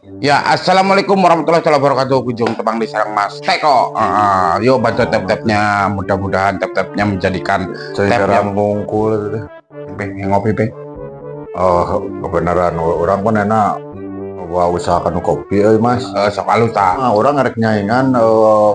Ya, assalamualaikum warahmatullahi wabarakatuh. Kunjung tepang di sareng Mas Teko. Yuk bantu tap-tapnya. Mudah-mudahan tap-tapnya menjadikan Saya tap yang ngungkul itu deh. Beng, ngopi, Beng. Oh, kebenaran urang pun enak. Wah, usahakan kopi euy, Mas. Sok alus ta. Ah, urang ngarek nyaingan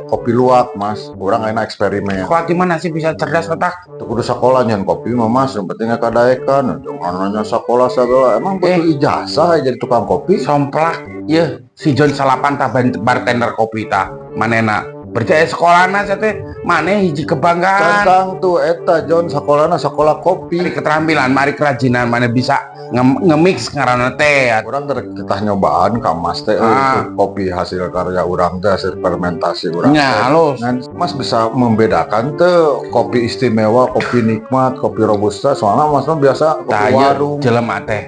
kopi luwak, Mas. Urang enak eksperimen. Sekolah di mana sih bisa cerdas otak? Teu kudu sekolah nyeun kopi mah, Mas, yang penting kadaekan. Jangan nanya sekolah segala. Emang butuh ijazah jadi tukang kopi? Somplak, ye si John salapan tah bartender kopi tah. Manena percaya sekolahna teh maneh hiji kebanggaan. Tentang tuh eta John sekolahna sekolah kopi. Mari keterampilan, mari kerajinan, mana bisa nge-mix ngaranna teh. Urang rek kita nyobaan ka Mas teh itu kopi hasil karya urang teh, hasil fermentasi urang Nya, teh. Halus. Ngan, Mas bisa membedakan tuh kopi istimewa, kopi nikmat, kopi robusta. Soalnya Mas mah biasa kopi Tah, ieu warung. Jelema teh.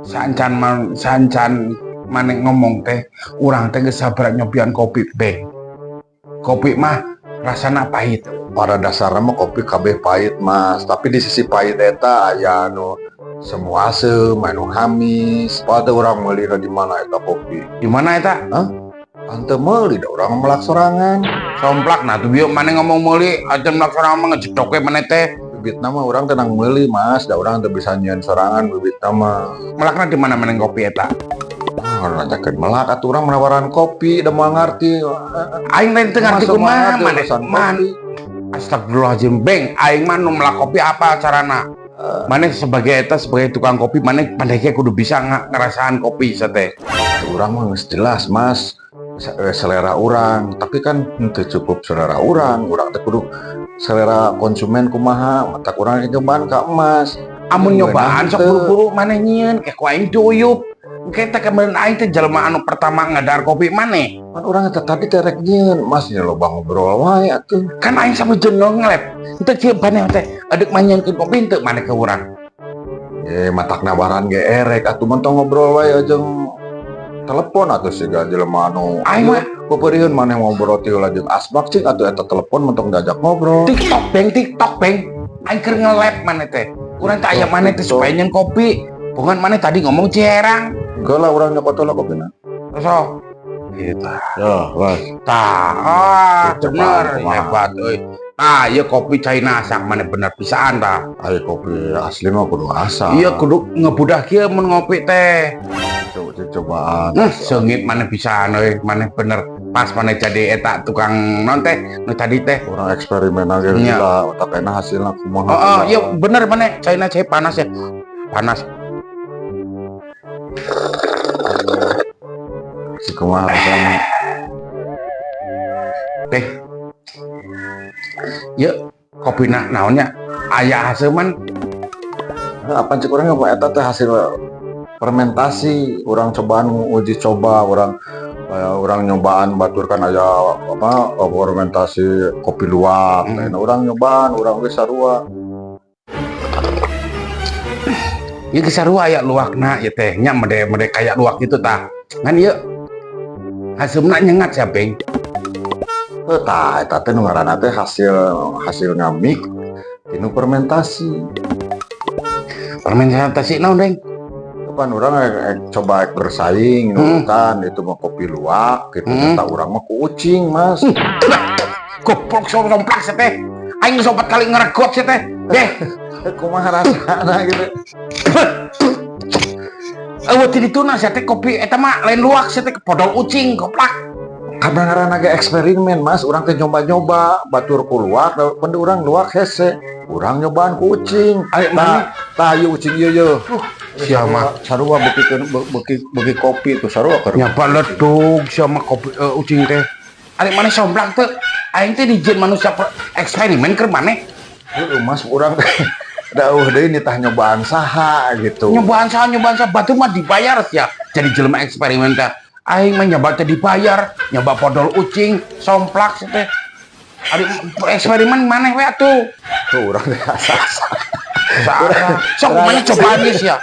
Saencan saencan maneh ngomong teh, urang teh geus sabar nyobian kopi B. Kopi mah rasana pahit. Pada dasarnya mah kopi kabeh pahit, Mas, tapi di sisi pahit eta aya anu semua asem, anu hamis. Pada urang meuli di mana eta kopi? Di mana eta? Ante meuli da urang melak sorangan. Somplak, nah tuh bieu maneh ngomong meuli aja melak sorangan mah ngejedok we maneh teh. Bibitna mah urang tenang meuli, Mas, da urang teu bisa nyieun sorangan bibitna mah. Melakna di mana maneh kopi eta? Ah, nanyakeun melak atuh, urang menawaran kopi da moal ngarti. Aing lain teu ngarti Mas moal kumaha ngarti maneh. urusan Man, kopi. astagfirullahaladzim, Beng, aing mah nu melak kopi apa carana? Maneh sebagai eta, sebagai tukang kopi, maneh pandai kudu bisa ngerasaan kopi sate. Urang mah geus jelas, Mas, selera urang, tapi kan henteu cukup selera urang, urang teh kudu selera konsumen kumaha, matak urang nyobaan ka Mas. Amun nyobaan sok Teu. Buru-buru maneh nyieun ke ku aing diuyup. Engke teh kemudian aing teh jelema anu pertama ngadar kopi maneh. Kan urang eta tadi teh rek nyieun, Mas nya loba ngobrol wae atuh. Kan aing sampe jenuh ngelep. Henteu cieu maneh teh adek manyieunkeun kopi henteu maneh ke urang. Eh, matak nawaran ge erek atuh, mentong ngobrol wae jeung telepon atuh siga jelema anu Aing mah peupeurieun maneh ngobrol ti heula jeung asbak cing atuh eta telepon mentong diajak ngobrol. TikTok, Beng, TikTok, Beng. Aing keur ngelep maneh teh. Urang teh aya maneh teh supaya nyeun kopi. Bukan maneh tadi ngomong Ciherang. Enggak lah, urang nyokot lah kopina. Sok. Gitu. Ya, Mas. Tah, ah, Gitu, bener, kumaha. Hebat euy. Ah, ieu kopi caina asak maneh bener pisaan tah. Ari kopi asli mah kudu asak. Iya, kudu ngebudah kieu mun ngopi teh. Coba cobaan. Nah, seungit maneh pisaan euy, maneh bener pas maneh jadi eta tukang non teh nu tadi teh. Urang eksperimen aja Nya. Gila, otak enak hasilnya kumaha. Oh, iya bener maneh caina cai panas ya. Panas. Si kumaha rasana? Teh. Yeuh, kopina naonnya? Aya haseuman. Apa cek urang apa eta teh hasil fermentasi, urang cobaan uji coba urang urang nyobaan batur kan aya apa fermentasi kopi luwak. Nah, urang nyobaan, urang geus sarua. Ieu geus sarua aya luwakna ieu teh nya mede-mede kayak luwak gitu tah. Ngan ieu haseumna nyengat sia, Beng. Heuh, tah eta teh nu ngaranna teh hasil hasil ngamik tinu fermentasi. Fermentasi naon, Beng? Kapan urang coba ek bersaing kan itu mah kopi luwak gitu, tak urang mah ku ucing, Mas. Goblok, somplak sia teh. Aing geus opat kali ngeregot sia teh. Deh, Kumaha rasana gitu? Eueuh ti dituna sia teh kopi eta mah lain luwak sia teh, podol ucing, goblok. Karena ngaranna ge eksperimen, Mas, urang teh nyoba-nyoba batur ku luwak, pan urang luwak hese, urang nyobaan ku ucing. Ayo, Tah, tah ieu ucing ieu ye. Sia mah Sarua beuki beuki kopi tuh sarua keur. Nyaba ledug sia mah kopi ucing teh. Ari maneh somplak teu? Aing teh dijieun manusia eksperimen keur maneh. Heueuh, Mas, urang teh da eueuh deui nitah nyobaan saha gitu. Nyobaan saha, batur mah dibayar sia. Jadi jelema eksperimen teh. Aing mah nyoba teh dibayar, nyoba podol ucing, somplak sia teh. Ari eksperimen maneh we atuh. Tuh urang teh asa-asa. Sok maneh cobaan geus sia.